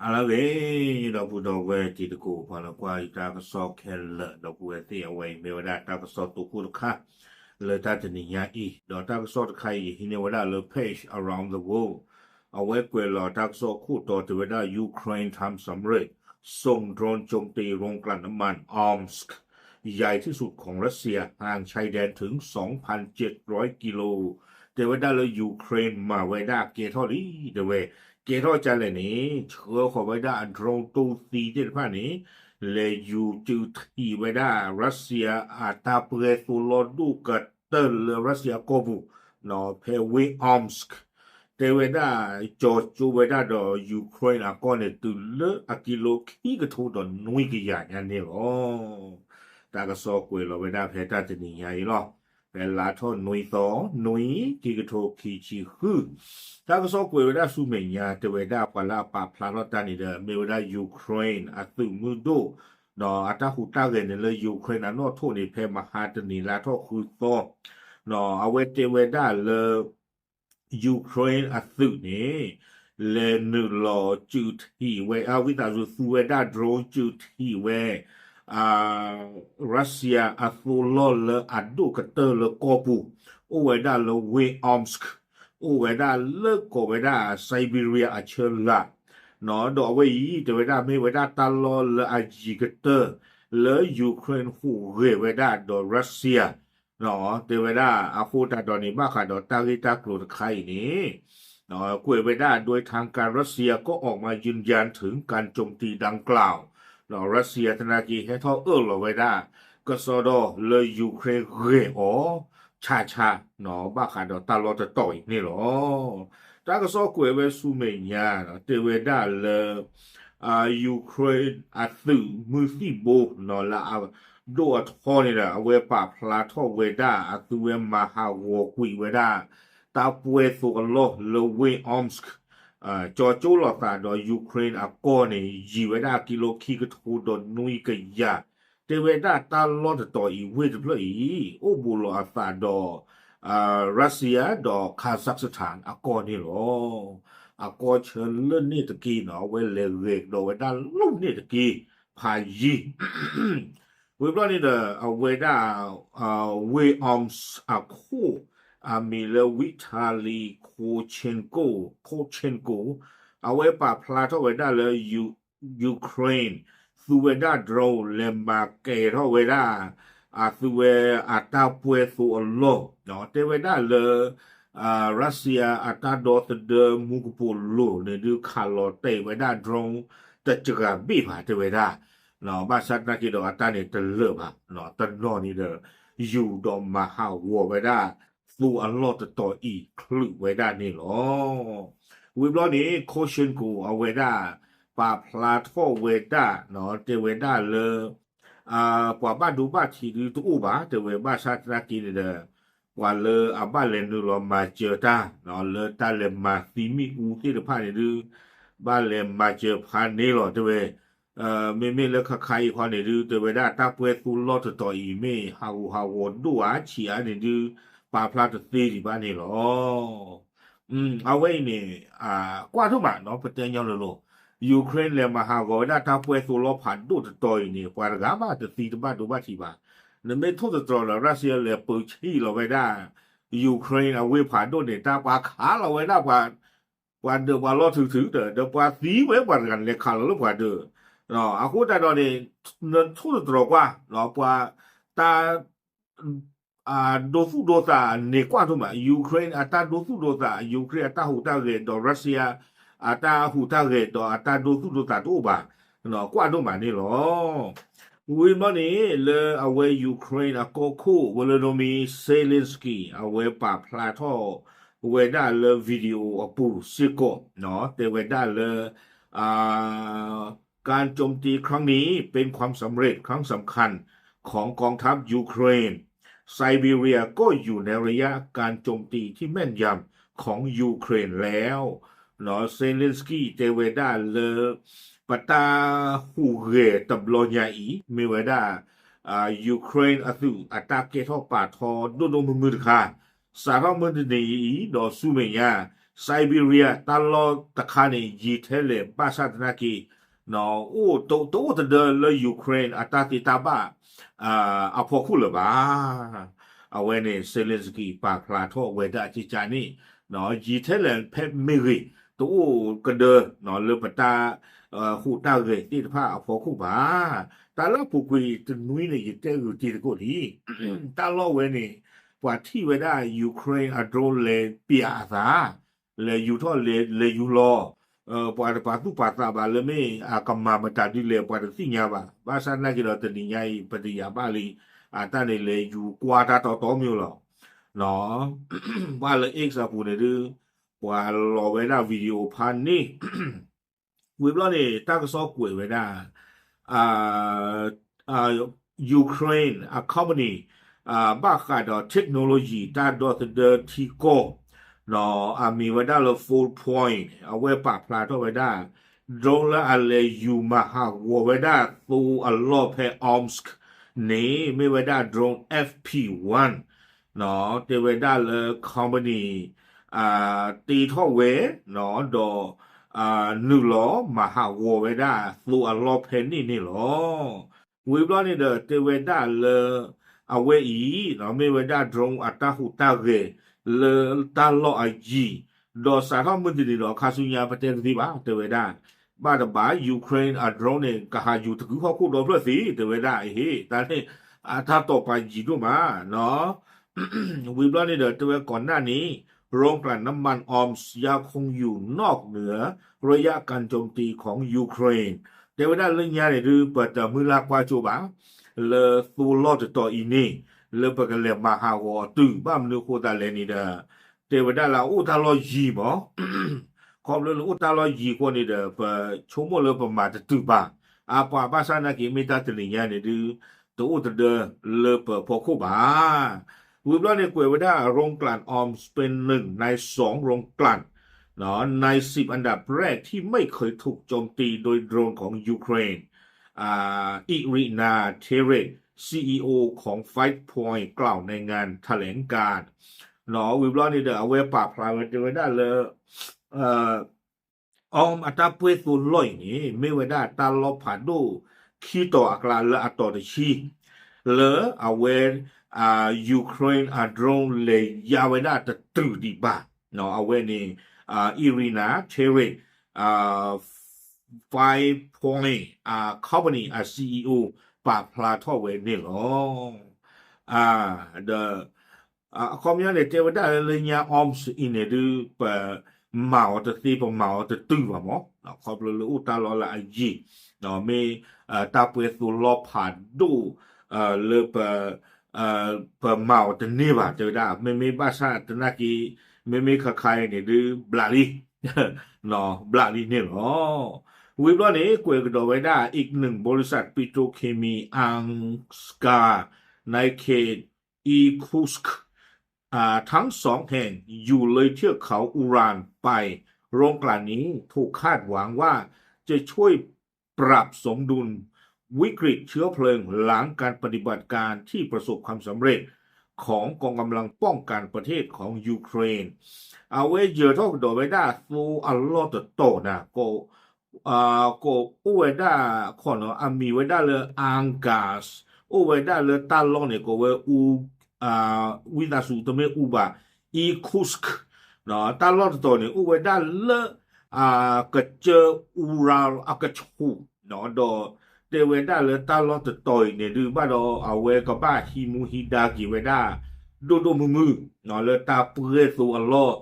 အလၢဂ့ၤ, ဒီပုၢ်ဒီဝဲၢ်တံၤသကိး ပှၤလၢကွၢ်ယတၢ်ကစီၣ်ခဲလၢာ် ဒီပုၢ်ဝဲၢ်သ့ၣ်, အဝဲအံၤမ့ၢ်ဝဲဒၣ်တၢ်ကစီၣ်တိခိၣ်တခါ လၢတၢ်တနံၤညါအံၤ, ဒီးတၢ်ကစီၣ်တခါအံၤ ယဟံးန့ၢ်ဝဲဒၣ်လၢ Page Around the World, အဝဲကွဲးလီၤတၢ်ကစီၣ်ခိၣ်တီတဲဝဲဒၣ် Ukraine ทำสำเร็จ ส่งโดรนโจมตีโรงกลั่นน้ำมัน Omsk ใหญ่ที่สุดของรัสเซีย ห่างชายแดนถึง สองพันเจ็ดร้อยกิโล တဲဝဲဒၣ်လၢ Ukraine မၤဝဲဒၣ်ကဲထီၣ်လံ, တဲဝဲ, ကဲထီၣ်ကလဲၣ်န့ၣ် ဆှၢဃီၤဝဲဒၣ်အ drone တိၢ်သံသ့ၣ်တဖၣ်န့ၣ် လဲၤယူၤစုးထံးဝဲဒၣ် Russia အတၢ်ပှဲၤသိလီၢ်ဒိၣ်ကတၢၢ်လၢ Russia ကီၢ်ပူၤ ဖဲဝ့ၢ် Omsk တဲဝဲဒၣ် ကၠီၤကၠိဝဲဒၣ်ဒီး Ukraine အကီၢ်န့ၣ် တုၤလၢအကံလိခံကထိဒီးနွံကယၤညါန့ၣ်လီၤ. တၢ်ကစီၣ်ကွဲးလီၤဝဲဒၣ်ဖဲတၢ်တနံၤညါအံၤလီၤ. ဖဲလါထီၣ်နွံသီ နွံ ခံကထိခံဆံဃု, တၢ်ကစီၣ်ကွဲးဝဲဒၣ်ဆူမဲာ်ညါ တဲဝဲဒၣ်ပှၤလၢအပာ်ဖျါထီၣ်တၢ်န့ၣ်ဒီး မ့ၢ်ဝဲဒၣ် Ukraine အသုးမုၢ်ဒိၣ် ဒီးအတၢ်ဟူးတၢ်ဂဲၤန့ၣ်လၢ Ukraine အနီၣ်ထိးန့ၣ် ဖဲမဟါတနံၤလါထီၣ်ဃုသီ အဝဲတဲဝဲဒၣ်လၢ Ukraine အသုးန့ၣ် လဲၤနုာ်လီၤစုးထံးဝဲ အဝံသးစူၤသူဝဲဒၣ် drone စုးထံးဝဲ Russia အသိလီၢ်လၢအဒိၣ်ကတၢၢ်လၢကီၢ်ပူၤ, အိၣ်ဝဲဒၣ်လၢဝ့ၢ် Omsk, အိၣ်ဝဲဒၣ်လၢကိးဝဲဒၣ် Siberia အဆၢလၢ်, ဒီးအဝဲအံၤ တဲဝဲဒၣ်မ့ၢ်ဝဲဒၣ်တၢ်လီၢ်လၢအယံၤကတၢၢ် လၢ Ukraine ဟူးဂဲၤဝဲဒၣ်ဒီး Russia တဲဝဲဒၣ်အဃိသတးဒီးန့ၣ် ဘၣ်ဃးဒီးတၢ်ဂ့ၢ်တၢ်ကျိၤတခါအံၤန့ၣ် ကွဲးဝဲဒၣ် โดยทางการรัสเซียก็ออกมายืนยันถึงการโจมตีดังกล่าว ဒီး Russia သနာ်က့ဟဲထီၣ်အၢၣ်လီၤဝဲဒၣ် ကစီဒီလၢ Ukraine ဂဲၤအီၤ ဆါဆါ ဘၣ်ဃးဒီးတၢ်လီၢ်တတီၤအံၤန့ၣ်လီၤ. တၢ်ကစီၣ်ကွဲးဝဲဆူမဲာ်ညါ တဲဝဲဒၣ်လၢ Ukraine အသုးမုၢ်သံၣ်ဘိ လၢအဒိၣ်အထီန့ၣ်ဒီး အဝဲပာ်ဖျါထီၣ်ဝဲဒၣ် အသုဝဲမၤဟးဂီၤကွံာ်ဝဲဒၣ် တၢ်ပှဲၤသိးအလီၢ်လၢဝ့ၢ် Omsk ကၠီၤကၠိလိာ်သးဒီး Ukraine အကီၢ်န့ၣ် ယံၤဝဲဒၣ်ကံလိခံကထိဒီးနွံကယၤ တဲဝဲဒၣ်တၢ်လီၢ်တတီၤအံၤ ဝ့ၢ်တဖျၢၣ်အံၤ အိၣ်ဘူးလီၤအသးဒီး Russia ဒီး Kazakhstan အကီၢ်န့ၣ်လီၤ. အကီၢ်ဆၢလၢန့ၣ်တက့ၢ်နီၤ အဝဲလဲၤဂဲၤကဒီးဝဲဒၣ်လၢန့ၣ်တက့ၢ် ဖးယံၤ ဝံၤဘျီန့ၣ်ဒီး အဝဲဒၣ် ဝ့ၢ် Omsk အခိၣ် အမံၤလၢ Vitali Klitschko, Klitschko အဝဲပာ်ဖျါထီၣ်ဝဲဒၣ်လၢ Ukraine သူဝဲဒၣ် drone လဲၤမၤကဲၤထီၣ်ဝဲဒၣ် အသုဝဲအတၢ်ပှဲၤသိးအလီၢ် တဲဝဲဒၣ်လၢ Russia အတၢ်ဒီသဒၢမူကပိာ်လိၤန့ၣ်ဒုး ခးလီၤတဲာ်ဝဲဒၣ် drone တစှၤဘ့ၣ်ဘၣ် တဲဝဲဒၣ် ဘၣ်ဆၣ်သနာ်က့ဒီးအတၢ်န့ၣ်တလၢာ်ဘၣ် တနီၤန့ၣ်ဒီး ယူၤဒီးမၤဟးဂီၤဝဲဒၣ် သိးအလီၢ်တတီၤအံၤချုးဝဲဒၣ်န့ၣ်လီၤ. ဝံၤဘျီန့ၣ် Klitschko အဝဲဒၣ် ပာ်ဖျါထီၣ်ဝဲဒၣ် တဲဝဲဒၣ်လၢ ပှၤဘၣ်ဒိဘၣ်ထံးဒုးတအိၣ်ဘၣ် တဲဝဲ ဘၣ်ဆၣ်သနာ်က့န့ၣ်ဒီး ပှၤလၢအဘၣ်လဲၤနုာ်လီၤမၤစၢၤတၢ် လၢတၢ်လဲၤမၤသံမ့ၣ်အူသ့ၣ်တဖၣ်န့ၣ်ဒုး ဘၣ်လဲၤမၤစၢၤဖးန့ၣ်လီၤ တဲဝဲ မ့မ့ၢ်လၢခါခါအံၤခီန့ၣ်ဒုး တဲဝဲဒၣ်တၢ်ပှဲၤသိးလီၢ်တတီၤအံၤ မ့ၢ်ဟးဂူာ်ဟးဂီၤဒိၣ်ဧါဆံးဧါန့ၣ်ဒုး ပာ်ဖျါတသ့ဒံးဘၣ်န့ၣ်လီၤ. အဝဲအံၤန့ၣ် ကွၢ်ဒိၣ်မးနီၤ ပတဲညီလိၤလိၤ Ukraine လဲၤမၤဟးဂီၤဝဲဒၣ်တၢ်ပှဲၤသိးလီၢ်ဖးဒိၣ်တတီၤအံၤန့ၣ် ပှၤတဂၤမးတသံတဘၣ်ဒိဘၣ်ထံးဘၣ်. နမ့ၢ်ထိၣ်သတြီၤဒီး Russia လဲၤပၢဆံၣ်လီၤဝဲဒၣ် Ukraine အဝ့ၢ်ဖးဒိၣ်န့ၣ် တၢ်ပှၤခးလီၤဝဲဒၣ် ပှၤဒၢးပှၤလီၢ်ထုထုဒီး ဒီးပှၤသံဝဲပှၤတဂၤန့ၣ်လဲၤခးလီၤလၢပှၤဒၢး အဃိသတးဒီးန့ၣ် နထိၣ်သတြီၤကွၢ် ပှၤတၢ် ဒိသူၣ်ဒိသးန့ၣ်ကွၢ်ဒိၣ်မး Ukraine အတၢ်ဒိသူၣ်ဒိသး Ukraine အတၢ်ဟူးတၢ်ဂဲၤဒီး Russia အတၢ်ဟူးတၢ်ဂဲၤဒီးအတၢ်ဒိသူၣ်ဒိသးတအိၣ်ဘၣ် ကွၢ်ဒိၣ်မးန့ၣ်လီၤ. ဝံၤဘျီန့ၣ် လၢအဝဲ Ukraine အကီၢ်ခိၣ် Volodymyr Zelensky အဝဲပာ်ဖျါထီၣ်ဝဲဒၣ်လၢ video အပူၤစ့ၢ်ကီး တဲဝဲဒၣ်လၢ การโจมตีครั้งนี้เป็นความสำเร็จครั้งสำคัญของกองทัพยูเครน ไซบีเรียก็อยู่ในระยะการโจมตีที่แม่นยำของยูเครนแล้ว Zelensky တဲဝဲဒၣ်လၢ ပတၢ်ဟူးဂဲၤတဘျီညါအံၤ မ့ၢ်ဝဲဒၣ် Ukraine အသုးအတၢ်ကဲထီၣ်ပာ်ထီဒိၣ်ဒိၣ်မုၢ်မုၢ်တခါ စးထီၣ်မုၢ်တနံၤအံၤဒီးဆူမဲာ်ညါ Siberia တၢ်လီၢ်တခါန့ၣ် ယံာ်ထဲလဲၣ် ဘၣ်ဆၣ်သနာ်က့ အိၣ်တအိၣ်တဒၢလၢ Ukraine အတၢ်သ့တၢ်ဘၣ် အဖီခိၣ်လၢၤဘၣ်. အဝဲန့ၣ် Zelensky ပာ်ဖျါထီၣ်ဝဲဒၣ်ကကန့ၣ် ယံာ်ထဲလဲၣ်ဖဲမ့ၢ်ဂ့ၤ တအိၣ်ကဒၢ လၢပတၢ် ဟူးတၢ်ဂဲၤသ့ၣ်တဖၣ်အဖီခိၣ်ဘၣ်. တၢ်လၢအပူၤကွံာ်တနွံန့ၣ် ယတဲဂုာ်တံၤသကိးလံ တၢ်လီၢ်ဝဲန့ၣ် ပှၤထံၣ်ဝဲဒၣ် Ukraine အ drone လဲၤပျးအသး လဲၤယူၤထီၣ်လဲၤ လဲၤယူၤလီၤ ပှၤတပာ်သူၣ်ပာ်သးဘၣ်လၢမ့ၢ်အကမၤမတၤဒ်လဲၣ် ပှၤတသ့ၣ်ညါဘၣ်. ဘၣ်ဆၣ်သနာ်က့ဒီးတနံၤညါအံၤ ပတယာ်ဘၣ်လံ အတၢ်န့ၣ်လဲၤယူၤကွၢ်တၢ်တီတီမ့ၢ်လီၤ. ဘၣ်လၢ X အပူၤန့ၣ်ဒုး ပှၤလီၤဝဲဒၣ် video ဖးန့ၣ် ဝံၤဘျီန့ၣ် တၢ်ကစီၣ်ကွဲးဝဲဒၣ် Ukraine အ company ဘၣ်ဃးဒီး technology တၢ်ဒီသဒၢထံကီၢ် အမံၤဝဲဒၣ်လၢ Four Point အဝဲပာ်ဖျါထီၣ်ဝဲဒၣ် drone လၢအလဲၤယူၤမၤဟးဂီၤဝဲဒၣ်သိအလီၢ်ဖဲ Omsk န့ၣ် မ့ၢ်ဝဲဒၣ် drone F P one တဲဝဲဒၣ်လၢ company တ့ထီၣ်ဝဲ ဒီး နုာ်လီၤမၤဟးဂီၤဝဲဒၣ်သိအလီၢ်ဖဲန့ၣ်န့ၣ်လီၤ. ဝံၤဘျီန့ၣ်ဒီးတဲဝဲဒၣ်လၢ အဝဲအံၤ မ့ၢ်ဝဲဒၣ် drone အတၢ်ဟူးတၢ်ဂဲၤလၢတၢ်လီၢ်အယံၤ ဒီးစးထီၣ်မုၢ်တနံၤဒီးခါဆူညါပတဲတသ့ဘၣ် တဲဝဲဒၣ် ဘၣ်တဘၣ် Ukraine အ drone န့ၣ် ကဟးယူၤတကုဟီၣ်ခိၣ်ဒီဖျၢၣ်သ့ တဲဝဲဒၣ် အဟ့ၣ် တၢ်န့ၣ် အတၢ်တိာ်ပာ်ယံၤဒိၣ်မး ဝံၤဘျီန့ၣ်ဒီးတဲဝဲကိးနၢ်န့ၣ် โรงกลั่นน้ำมัน Omsk ยังคงอยู่นอกเหนือระยะการโจมตีของยูเครน တဲဝဲဒၣ်လၢညါန့ၣ်ဒုး ပတမုၢ်လၢ်ကွၢ်ကၠိဘၣ် လၢသိလီၢ်တတီၤအံၤန့ၣ် လၢပကလဲၤမၤဟးဂီၤအတုၤ ဘၣ်မနုၤဃိသတးလဲၣ်န့ၣ်ဒီး တဲဝဲဒၣ်လၢအအိၣ်တၢ်လီၢ်ယံၤမး ခီဖျိလၢအိၣ်တၢ်လီၢ်ယံၤအဃိန့ၣ်ဒီး ပဆိကမိၣ်လၢပမၤတတုၤဘၣ် အပှၤဘၣ်ဆၣ်သနာ်က့ မ့ၢ်တၢ်တနံၤညါန့ၣ်ဒုး တအိၣ်တဒၢလၢပဖီခိၣ်ဘၣ်. ဝံၤဘျီန့ၣ်ကွဲးဝဲဒၣ် โรงกลั่น Omsk เป็นหนึ่งในสองโรงกลั่น ในสิบอันดับแรกที่ไม่เคยถูกโจมตีโดยโดรนของยูเครน Irina Terek CEO ของ Five Point กล่าวในงานแถลงการณ์ ဝံၤဘျီန့ၣ်ဒီး အဝဲပာ်ဖျါဝဲတဲဝဲဒၣ်လၢ Omsk အတၢ်ပှဲၤသိလီၢ်အံၤန့ၣ် မ့ၢ်ဝဲဒၣ်တၢ်လီၢ်ဖးဒိၣ်ခံတီၤအကျါလၢအတီၤတဆံ လၢအဝဲ Ukraine အ drone လဲၤယါဝဲဒၣ်တတုၤဒံးဘၣ်. အဝဲန့ၣ် Irina Terek Five Point Company အ CEO ပာ်ဖျါထီၣ်ဝဲန့ၣ်လီၤ. ဒီး အခီပညီန့ၣ် တဲဝဲဒၣ်လၢညါ Omsk အံၤန့ၣ်ဒုး ပမၤအီၤတသ့ ပမၤအီၤတတုၤဘၣ်မး ခီဖျိလၢအိၣ်တၢ်လီၢ်လၢအယံၤ မ့ၢ်တၢ်ပှဲၤသိလီၢ်ဖးဒိၣ် လၢ ပမၤအီၤတန့ၢ်ဘၣ် တဲဝဲဒၣ် မ့မ့ၢ်ဘၣ်ဆၣ်သနာ်က့ မ့မ့ၢ်ခါခါအံၤန့ၣ်ဒုး ဘျးလံ ဘျးလံန့ၣ်လီၤ. ဝံၤဘျီန့ၣ် ကွဲးကဒီးဝဲဒၣ် อีกหนึ่งบริษัท ปิโตรเคมี อังสกา ในเขต อีร์คูทสก์ ทั้งสองแห่งอยู่เลยเทือกเขาอุรานไป โรงกลั่นนี้ถูกคาดหวังว่าจะช่วยปรับสมดุลวิกฤตเชื้อเพลิงหลังการปฏิบัติการที่ประสบความสำเร็จของกองกำลังป้องกันประเทศของยูเครน အဝဲယၢၤထီၣ်ကဒီးဝဲဒၣ်သိအလီၢ်တတီၤန့ၣ် ကအိၣ်ဝဲဒၣ်ခီနီၤ အမံၤဝဲဒၣ်လၢ Angarsk အိၣ်ဝဲဒၣ်လၢတၢ်လီၢ်န့ၣ် ကိးဝဲ ဝံသးစူၤတမ့ၢ်အူဘၣ် Irkutsk တၢ်လီၢ်တတီၤန့ၣ် အိၣ်ဝဲဒၣ်လၢ ကစၢၢ် Ural အကဆူး ဒီးတဲဝဲဒၣ်လၢတၢ်လီၢ်တတီၤအံၤန့ၣ်ဒုး ဘၣ်ဒီးအဝဲကဘၣ်ဟံးမူဟံးဒါက့ၤဝဲဒၣ် ဒိၣ်ဒိၣ်မုၢ်မုၢ် လၢတၢ်ပှဲၤသိအလီၢ်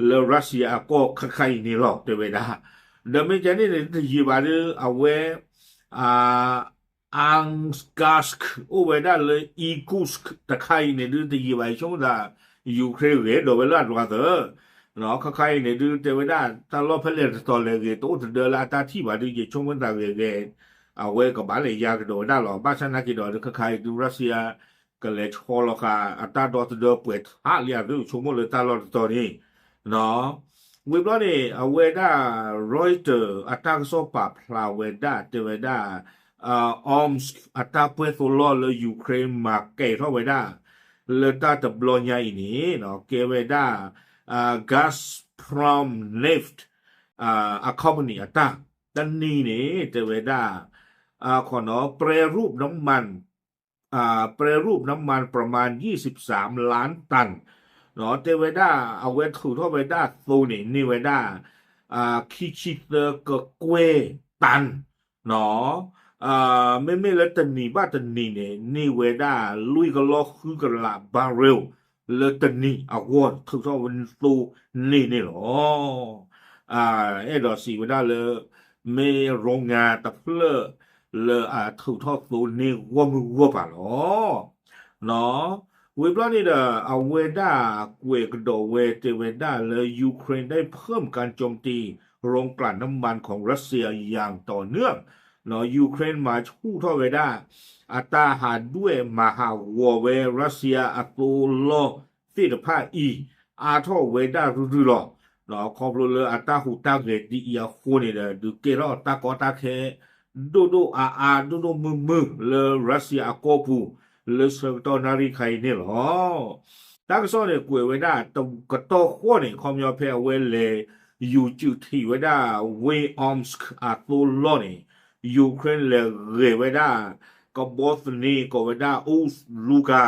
လၢ Russia အကီၢ်ခါခါအံၤန့ၣ်လီၤ တဲဝဲဒၣ်. ဒီးမ့ၢ်ကဲန့ၣ်န့ၣ် တယံာ်ဘၣ်ဒီး အဝဲ Angarsk အိၣ်ဝဲဒၣ်လၢ Irkutsk တခါအံၤန့ၣ်ဒုး တယံာ်ဘၣ် ယဆိကမိၣ်သး Ukraine ဂဲၤဒိးဝဲလၢအဒွးသၢ ခါခါအံၤန့ၣ်ဒုး တဲဝဲဒၣ် တၢ်လီၢ်ဖဲလဲၣ်တတီၤလဲၣ်ဂ့ၤ တအိၣ်တဒၢလၢအတၢ်ထံၣ်ဘၣ်ဒုး ယဆိကမိၣ်သးဂဲၤဂဲၤ အဝဲကဘၣ်လဲၤယါကဒီးဝဲဒၣ်လီၤ. ဘၣ်ဆၣ်သနာ်က့ဒီး ခါခါအံၤဒုး Russia ကလဲၤဆီလီၤဃာ် အတၢ်ဒီသဒၢပှဲၤထးလံအသု ဆိကမိၣ်လၢတၢ်လီၢ်တတီၤန့ၣ် ဝံၤဘျီန့ၣ် အဝဲဒၣ် Reuters အတၢ်ကစီၣ်ပာ်ဖျါဝဲဒၣ် တဲဝဲဒၣ် Omsk အတၢ်ပှဲၤသိလီၢ်လၢ Ukraine မၤကဲၤထီၣ်ဝဲဒၣ် လၢတၢ်တဘျီညါအံၤန့ၣ် ကဲဝဲဒၣ် Gazprom Gazprom Neft အ company အတၢ် တနံၤန့ၣ် တဲဝဲဒၣ် แปรรูปน้ำมัน แปรรูปน้ำมันประมาณ ยี่สิบสามล้านตัน တဲဝဲဒၣ် အဝဲထုးထီၣ်ဝဲဒၣ်သိန့ၣ် န့ၢ်ဝဲဒၣ် ခံဆံသၢကကွဲၢ် တၢ် မ့မ့ၢ်လၢတနံၤဘၣ်တနံၤန့ၣ် န့ၢ်ဝဲဒၣ် လွံၢ်ကလီၢ်ဃုကလး barrel လၢတနံၤအဂီၢ် ထုးထီၣ်ဝဲသိန့ၢ်န့ၣ်လီၤ. အဲၣ်ဒိးစံးဝဲဒၣ်လၢ မ့ၢ် โรงงาน တဖျၢၣ်လၢအထုးထီၣ်သိန့ၢ်ဂီၢ်မုၢ်ဂီၢ်ပၤလီၤ. ဝံၤဘျီန့ၣ်ဒီး အဝဲဒၣ်ကွဲးကဒီးဝဲတဲဝဲဒၣ်လၢ Ukraine ได้เพิ่มการโจมตีโรงกลั่นน้ำมันของรัสเซียอย่างต่อเนื่อง Ukraine မၤဆူၣ်ထီၣ်ဝဲဒၣ် အတၢ်ဟးဒွဲၣ်မၤဟးဂီၤဝဲ Russia အသိလီၢ်သ့ၣ်တဖၣ်အံၤ အါထီၣ်ဝဲဒၣ်ရုၢ်ရုၢ်လီၤ. ခီဖျိလၢအတၢ်ဟူးတၢ်ဂဲၤဒ်အံၤအဃိန့ၣ်ဒီး ဒုးကဲထီၣ်တၢ်ကီတၢ်ခဲ ဒိၣ်ဒိၣ်အါအါ ဒိၣ်ဒိၣ်မုၢ်မုၢ်လၢ Russia အကီၢ်ပူၤ လၢဆၢကတီၢ်နၣ်ရံၣ်ခါအံၤန့ၣ်လီၤ. တၢ်ကစီၣ်န့ၣ် ကွဲးဝဲဒၣ် ကတီၢ်ဃီန့ၣ် ခီပညီဖဲအဝဲလဲၤ ယူၤစုးထံးဝဲဒၣ် ဝ့ၢ် Omsk အသိလီၢ်န့ၣ် Ukraine လဲၤဂဲၤဝဲဒၣ် ကဘီသန့ ကိးဝဲဒၣ် Ust Luga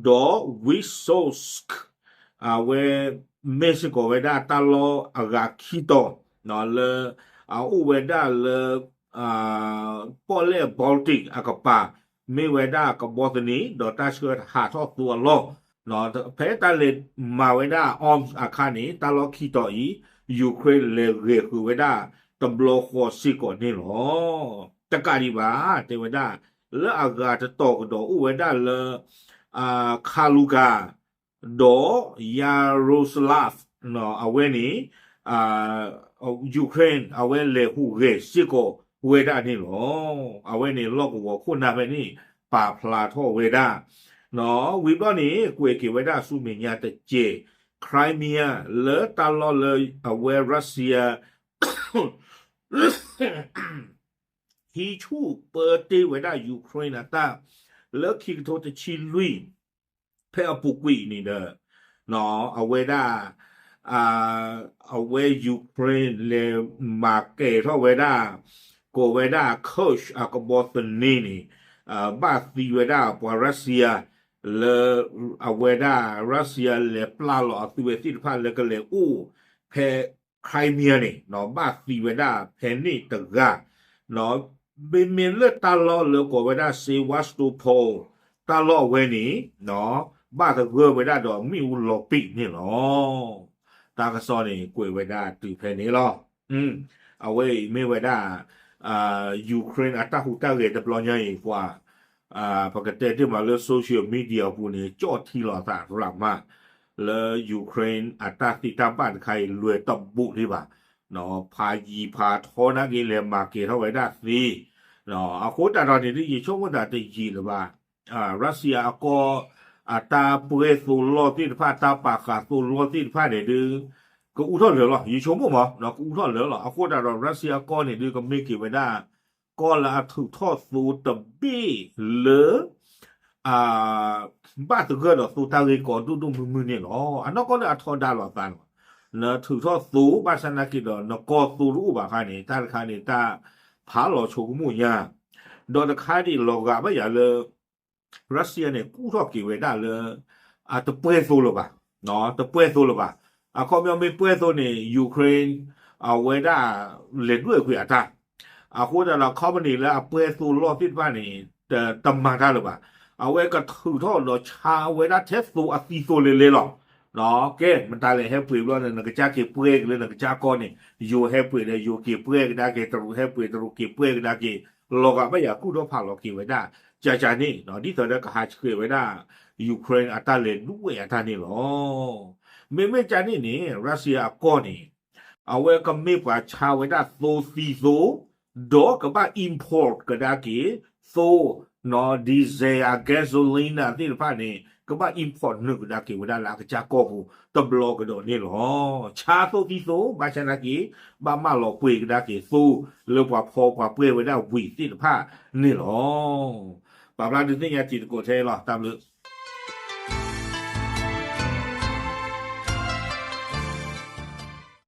ဒီး Wysosk အဝဲ မ့ၢ်စ့ၢ်ကီးဝဲဒၣ်တၢ်လီၢ်အဂၤခံတီၤ လၢ အအိၣ်ဝဲဒၣ်လၢ ပီၣ်လဲၣ် Baltic အကပၤ မ့ၢ်ဝဲဒၣ်ကဘီသန့ ဒီးတၢ်ဆှၢဟးထီၣ်သိအလီၢ် ဖဲတၢ်လဲၤမၤဝဲဒၣ် Omsk အခါန့ၣ် တၢ်လီၢ်ခံတီၤအံၤ Ukraine လဲၤဂဲၤဃုာ်ဝဲဒၣ်တဘျီဃီစ့ၢ်ကီးန့ၣ်လီၤ. တကးဒံးဘၣ် တဲဝဲဒၣ် လၢအဂၤတတီၤကဒီးအိၣ်ဝဲဒၣ်လၢ Kaluga ဒီး Yaroslav အဝဲန့ၣ် Ukraine အဝဲလဲၤဟူးဂဲၤစ့ၢ်ကီးဝဲဒၣ်န့ၣ်လီၤ. အဝဲန့ၣ်လီၢ်ကဝီၤခိၣ်နၢ်ဖဲန့ၣ် ပာ်ဖျါထီၣ်ဝဲဒၣ် ဝံၤဘျီန့ၣ် ကွဲးက့ၤဝဲဒၣ်ဆူမဲာ်ညါတက့ၢ် Crimea လၢတၢ်လီၢ်လၢအဝဲ Russia ဟံးဆူၣ်ပၢတ့ၢ်ဝဲဒၣ် Ukraine အတၢ် လၢခံကထိတဆံလွံၢ် ဖဲအပူၤကွံာ်န့ၣ်ဒီး အဝဲဒၣ် အဝဲ Ukraine လဲၤမၤကဲၤထီၣ်ဝဲဒၣ် ကိးဝဲဒၣ် Kursk အကဘီသန့န့ၣ် ဘၣ်သံဝဲဒၣ်ပှၤ Russia လၢ အဝဲဒၣ် Russia လဲၤပျၢ်လီၤအသုဝဲသ့ၣ်တဖၣ်လၢကလဲၤအိၣ်ဖဲ Crimea န့ၣ် ဘၣ်သံဝဲဒၣ်ဖဲန့ၣ်တဂၤ မ့မ့ၢ်လၢတၢ်လီၢ်လၢကိးဝဲဒၣ် Sevastopol တၢ်လီၢ်အဝဲန့ၣ် ဘၣ်သဂၢၢ်ဝဲဒၣ်ဒီးမ့ၣ်အူလီၤပံာ်န့ၣ်လီၤ. တၢ်ကစီၣ်န့ၣ် ကွဲးဝဲဒၣ်တုၤဖဲန့ၣ်လီၤ. အဝဲအံၤမ့ၢ်ဝဲဒၣ် Ukraine အတၢ်ဟူးတၢ်ဂဲၤတဘျီညါအံၤပှၤ ပကတဲတ့ၢ်မးလၢ social media အပူၤန့ၣ် ကၠီၣ်ထံလီၤအသးရးမး လၢ Ukraine အတၢ်သ့တၢ်ဘၣ်တခါအံၤ လွဲၤတဘူးဒံးဘၣ်. ဖးယံၤဖးထီနာ်က့ လဲၤမၤကဲၤထီၣ်ဝဲဒၣ်သ့ အဃိသတးဒီးန့ၣ်ဒ် ယဆိကမိၣ်သးတယံာ်လၢၤဘၣ် Russia အကီၢ် အတၢ်ပှဲၤသိလီၢ်သ့ၣ်တဖၣ် တၢ်ပာ်ဃာ်သိလီၢ်သ့ၣ်တဖၣ်န့ၣ်ဒ် ကအူထီၣ်လၢာ်လီၤ. ယဆိကမိၣ်မး ကအူထီၣ်လၢာ်လီၤ. အဃိသတးဒီး Russia အကီၢ်န့ၣ်ဒ် ကမ့ၢ်က့ၤဝဲဒၣ် ကီၢ်လၢအထုးထီၣ်သိတဘ့ၣ်လၢ ဘၣ်သဂၢၢ်ဒီးသိတၢ်ဂ့ၢ်ကီဒိၣ်ဒိၣ်မုၢ်မုၢ်န့ၣ်လီၤ. အနီၢ်ကီၢ်န့ၣ်အထီဒါလိာ်အသးလီၤ. နထုးထီၣ်သိဘၣ်ဆၣ်နာ်က့ဒီး နကီၢ်သိတအိၣ်ဘၣ်အခါန့ၣ် တၢ်တခါန့ၣ် တၢ်ဖးလီၤဆိကမိၣ်ညါ ဒီးတခါဒံးလီၤဂာ်ဘၣ်ယၤလၢ Russia န့ၣ် ကူၣ်ထီၣ်က့ၤဝဲဒၣ်လၢ အတပှဲၤသိလၢၤဘၣ်, တပှဲၤသိလၢၤဘၣ်. အခီပညီမ့ၢ်ပှဲၤသိန့ၣ် Ukraine အဝဲဒၣ်လဲၤဒွဲၣ်ကွံာ်အတၢ် အဃိသတးဒီး company လၢအပှဲၤသိလီၢ်သ့ၣ်တဖၣ်န့ၣ် တမၤတၢ်လၢၤဘၣ်. အဝဲကထုးထီၣ်ဒီးဆါဝဲဒၣ်ထဲသိအသံသိလဲၤလဲၤလီၤ. ကဲ မတၤလဲၣ်ဟဲပှ့ၤဘျီန့ၣ် နကစၢ်က့ၤပှဲၤက့ၤလၢနကစၢ်ကီၢ်န့ၣ် ယိၤဟဲပှ့ၤဒီးယိၤက့ၤပှဲၤကဒါက့ၤ တရူးဟဲပှ့ၤ တရူးက့ၤပှဲၤကဒါက့ၤ လီၤဂာ်ဘၣ်ယၤကူၣ်ထီၣ်ဖးလီၤက့ၤဝဲဒၣ် ကၠးကၠးန့ၣ် ဒ်သိးဒီးကဟးဆှဲးဝဲဒၣ် Ukraine အတၢ်လဲၤဒွဲၣ်အတၢ်န့ၣ်လီၤ. မ့မ့ၢ်ကၠးန့ၣ်န့ၣ် Russia အကီၢ်န့ၣ် အဝဲကမ့ၢ်ပှၤဆါဝဲဒၣ်သိသံသိ ဒီးကဘၣ် import ကဒါက့ၤ သိ diesel အ gasoline သ့ၣ်တဖၣ်န့ၣ် ကဘၣ် import နုာ်ကဒါက့ၤဝဲဒၣ်လၢအကစၢ်ကီၢ်ပူၤ တဘျီကဒီးန့ၣ်လီၤ. ဆါသိသံသိ ဘၣ်ဆၣ်နာ်က့ ဘၣ်မၢလီၤပှ့ၤကဒါက့ၤသိ လၢပှၤဖီပှၤပှဲၤဝဲဒၣ်ဝံၤသ့ၣ်တဖၣ်န့ၣ်လီၤ. ပာ်ဖျါဒုးသ့ၣ်ညါတံၤသကိးထဲလီၤ တၢ်ဘျုး